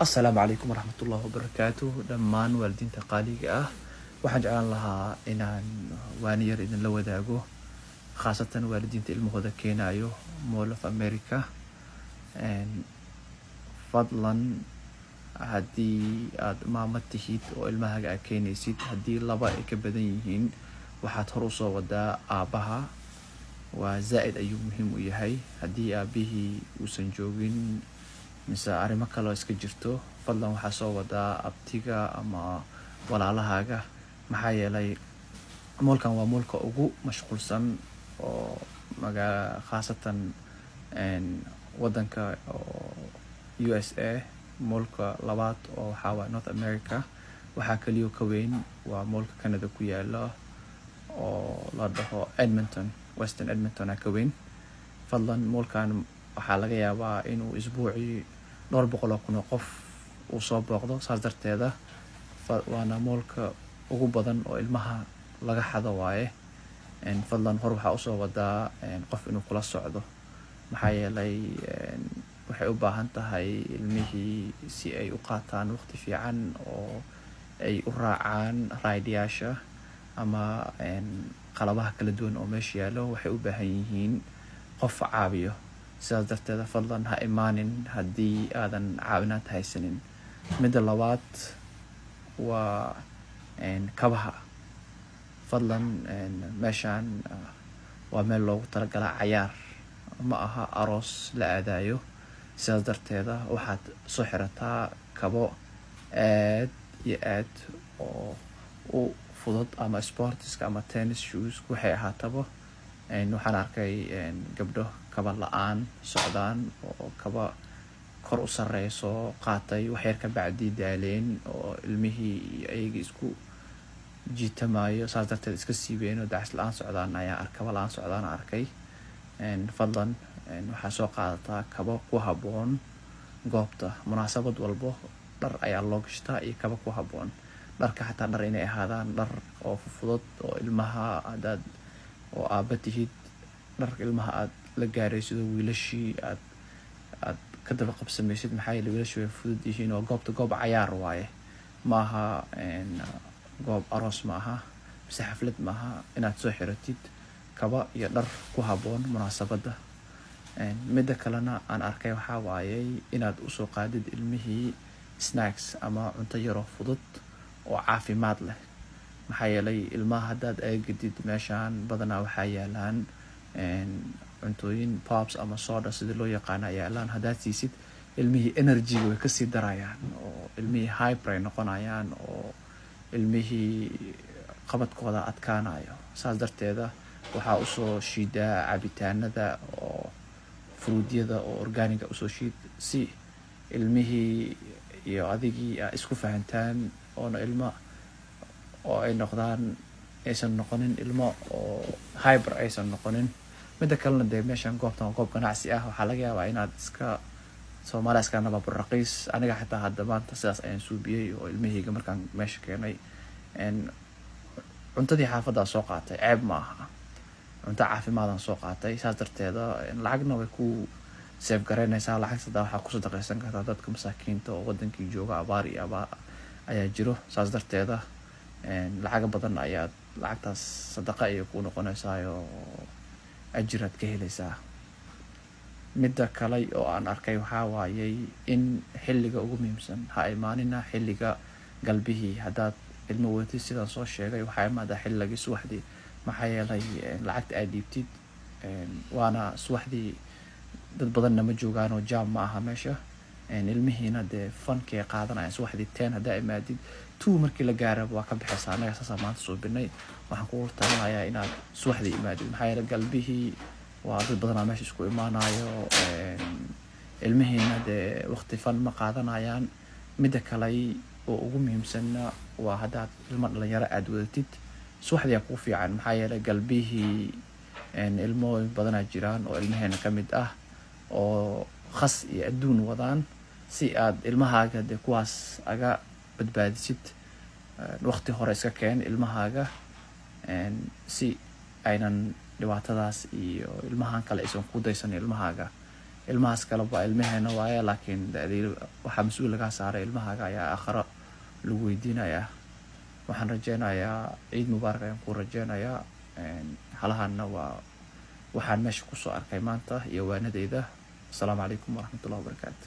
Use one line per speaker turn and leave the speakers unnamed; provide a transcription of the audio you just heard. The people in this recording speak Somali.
Asalaamu calaykum waraxmatullahi wabarakaatu. Dhammaan waalidiinta qaaliga ah, waxaan jeclaan lahaa inaan waani yar idinla wadaago, khaasatan waalidiinta ilmahooda keenayo Mall of America. Fadlan, haddii aad maamo tihid oo ilmahaaga aad keenaysid, haddii laba ay ka badan yihiin, waxaad hor usoo wadaa aabbaha. Waa zaa-id ayuu muhiim u yahay. Haddii aabihii uusan joogin mise arrimo kaloo iska jirto, fadlan waxaa soo wadaa abtiga ama walaalahaaga, maxaa yeelay mallkan waa mallka ugu mashquulsan oo magaa, khaasatan wadanka oo USA. Mallka labaad oo waxaa waay North America. Waxaa kaliyo ka weyn waa mallka Canada ku yaala oo la dhaho Edmonton, Western Edmonton aa ka weyn. Fadlan, mallkan waxaa laga yaabaa inuu isbuucii dhowr boqol oo kun oo qof uu soo booqdo. Saas darteeda waana mallka ugu badan oo ilmaha laga xado waaye. Fadlan, hor waxaa usoo wadaa qof inuu kula socdo, maxaa yeelay waxay u baahan tahay ilmihii si ay u qaataan waqti fiican oo ay u raacaan rideyaasha ama qalabaha kala duwan oo meesha yaallo. Waxay u baahan yihiin qof caawiyo. Sidaas darteeda, fadlan ha imaanin haddii aadan caawinaad haysanin. Midda labaad waa kabaha. Fadlan, meeshaan waa meel loogu talagalaa cayaar, ma aha aroos la aadayo. Sidaas darteeda waxaad soo xirataa kabo aad iyo aad oo u fudud, ama sportiska ama tennis shoes waxay ahaataba. Waxaan arkay gabdho kaba la-aan socdaan oo kaba kor u sareyso qaatay, waxyar ka bacdi daaleen oo ilmihii iyo ayagii isku jiitamayo. Saas darteed iska siibeen oo dacas la-aan socdaan ayaa, kaba la-aan socdaan arkay. Fadlan, waxaa soo qaadataa kabo ku habboon goobta. Munaasabad walbo dhar ayaa loo gashtaa iyo kaba ku habboon. Dharka xataa dhar inay ahaadaan dhar oo fudud oo ilmaha, haddaad oo aaba tihid, dharka ilmaha aad la gaaraysid oo wiilashii aad ka daba qabsamaysid, maxaa yeele wiilashii way fudud yihiin oo goobta goob cayaar waaye, maaha goob aroos, ma aha mise xaflad maaha. Inaad soo xiratid kaba iyo dhar ku habboon munaasabadda. Midda kalena aan arkay waxaa waayey inaad usoo qaadid ilmihii snacks ama cunto yaroo fudud oo caafimaad leh, maxaa yeelay ilmaha haddaad eegadid meeshaan badanaa waxaa yaalaan cuntooyin pops ama soda sidii loo yaqaana yaalaan. Haddaad siisid ilmihii, energyga way kasii darayaan oo ilmihii hyper ay noqonayaan oo ilmihii qabadkooda adkaanayo. Saas darteeda waxaa usoo shiidaa cabitaanada oo fruityada oo organicga usoo shiid, si ilmihii iyo adigii aa isku fahantaan, oona ilmo oo ay noqdaan, aysan noqonin ilmo oo hyper aysan noqonin. Midda kalena dee meeshan goobtan waa goob ganacsi ah. Waxaa laga yaabaa inaad iska Soomaaliya iska nabab raqiis. Aniga xitaa hadda maanta sidaas ayaan suubiyey oo ilmahayga markaan meesha keenay cuntadii xaafaddaa soo qaatay. Ceeb ma aha, cunto caafimaadaan soo qaatay. Saas darteeda lacagna way ku save garaynaysaa. Lacagta hadaa waxaa ku sadaqaysan kartaa dadka masaakiinta oo wadankii jooga. Abaar iyo abaar ayaa jiro. Saas darteeda lacaga badan ayaad lacagtaas sadaqa ayay ku noqonaysaa oo ajiraad ka helaysaa. Midda kale oo aan arkay waxaa waayey in xilliga ugu muhiimsan ha imaanina xilliga galbihii. Haddaad ilmo wadatid, sidaan soo sheegay, waxaa imaadaa xilligii subaxdii, maxaa yeelay lacagta aad dhiibtid waana subaxdii, dad badanna ma joogaan oo jam ma aha meesha. Ilmihiina dee funkay qaadanayaan. Subaxdii 10 haddaa imaadid, 2 markii la gaaraba waa ka baxaysaa. Annaga saasaa maanta suubinay. Waxaan kugu talinayaa inaad subaxdii imaadid, maxaa yeelay galbihii waa dad badanaa meesha isku imaanayo, ilmihiina dee waqti fun ma qaadanayaan. Midda kale oo ugu muhiimsanna waa haddaad ilmo dhalinyaro aada wadatid, subaxdii aa kugu fiican, maxaa yeelay galbihii ilmooyin badanaa jiraan oo ilmaheena ka mid ah oo khas iyo adduun wadaan. Si aad ilmahaaga dee kuwaas aga badbaadisid, waqti hore iska keen ilmahaaga, si aynan dhibaatadaas iyo ilmahan kale aysan ku daysan ilmahaaga. Ilmahaas kale waa ilmaheena waaye, laakiin waxaa mas-uul lagaa saaray ilmahaaga ayaa aakharo lagu weydiinayaa. Waxaan rajeynayaa, ciid mubaarak ayaan ku rajeynayaa. Halahanna waa waxaan meesha kusoo arkay maanta iyo waanadeyda. Asalaamu calaykum waraxmatullahi wabarakaatu.